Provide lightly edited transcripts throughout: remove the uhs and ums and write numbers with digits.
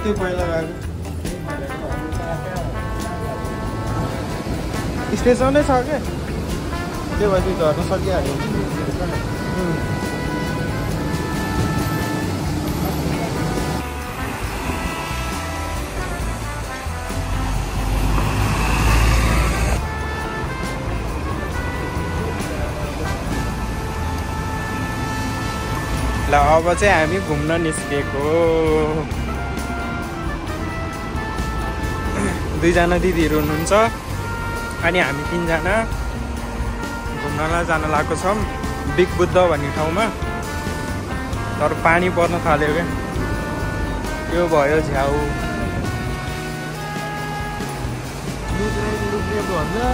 त्यो पहिला गएको स्टेसनै छ क्या त्यो भएपछि झर्न सकिहाल्यो ल अब चाहिँ हामी घुम्न निस्केको दुईजना दिदीहरू हुनुहुन्छ अनि हामी तीनजना घुम्नलाई जान लागेको छौँ बिग बुद्ध भन्ने ठाउँमा तर पानी पर्न थाल्यो क्या यो भयो झ्याउ भन्दा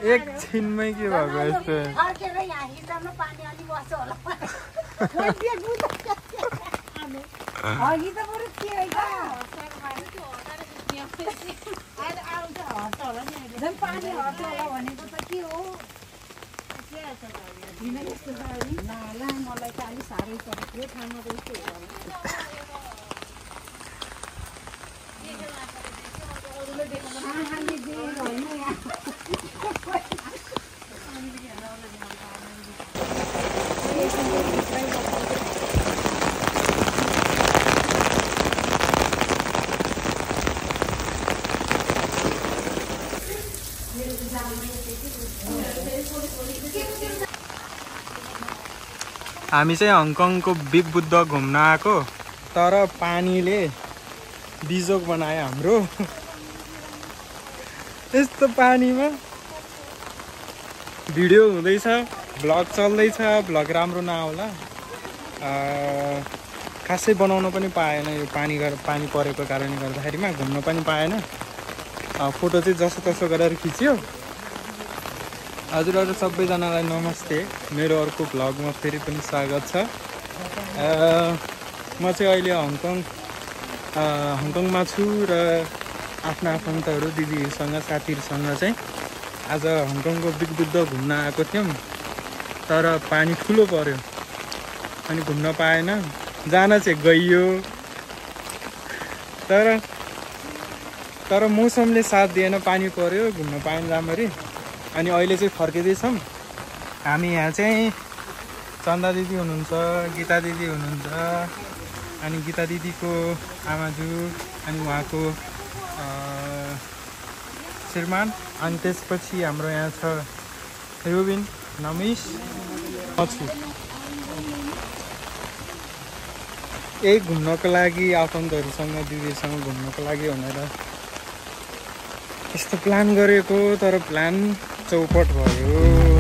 एकछिनमै के भएको यस्तो हामी चाहिँ हङकङको बिग बुद्ध घुम्न आएको तर पानीले बिजोग बनायो हाम्रो यस्तो पानीमा भिडियो हुँदैछ भ्लग चल्दैछ भ्लग राम्रो नआउला खासै बनाउन पनि पाएन यो पानी परेको कारणले गर्दाखेरिमा घुम्न पनि पाएन फोटो चाहिँ जसोतसो गरेर खिच्यो हजुरहरू सबैजनालाई नमस्ते मेरो अर्को भ्लगमा फेरि पनि स्वागत छ म चाहिँ अहिले हङकङमा छु र आफ्ना आफन्तहरू दिदीहरूसँग साथीहरूसँग चाहिँ आज हङकङको बिग बुद्ध घुम्न आएको थियौँ तर पानी ठुलो पर्यो अनि घुम्न पाएन जान चाहिँ गइयो तर मौसमले साथ दिएन पानी पर्यो घुम्न पाएन राम्ररी अनि अहिले चाहिँ फर्किँदैछौँ हामी यहाँ चाहिँ चन्दा दिदी हुनुहुन्छ गीता दिदी हुनुहुन्छ अनि गीता दिदीको आमाजु अनि उहाँको श्रीमान अनि त्यसपछि हाम्रो यहाँ छ रुबिन नमिस छु यही घुम्नको लागि आफन्तहरूसँग दिदीसँग घुम्नको लागि भनेर यस्तो प्लान गरेको तर प्लान चौपट भयो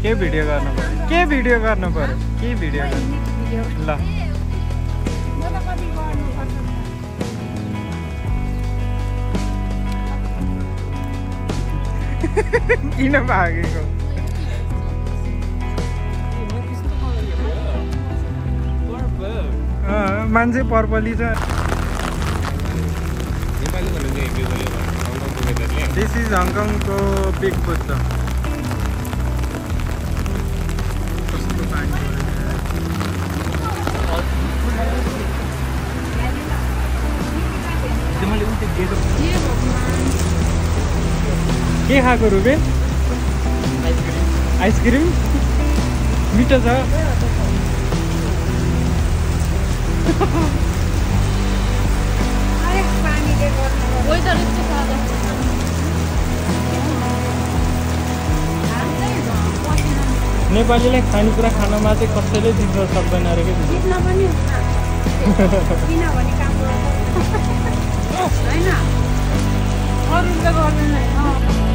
के भिडियो गर्नु पर्यो के भिडियो गर्नु पर्यो ल किन भागेको मान्छे पर्पली छ दिस इज हङकङको बिग बुद्ध के खाएको रुबेन आइसक्रिम मिठो छ वेदर यस्तो छ आज नेपालीलाई खानेकुरा खानमा चाहिँ कसैले जित्न सक्दैन अरे के जित्न पनि किनभने काम गर्छ होइन अरूले गर्दैन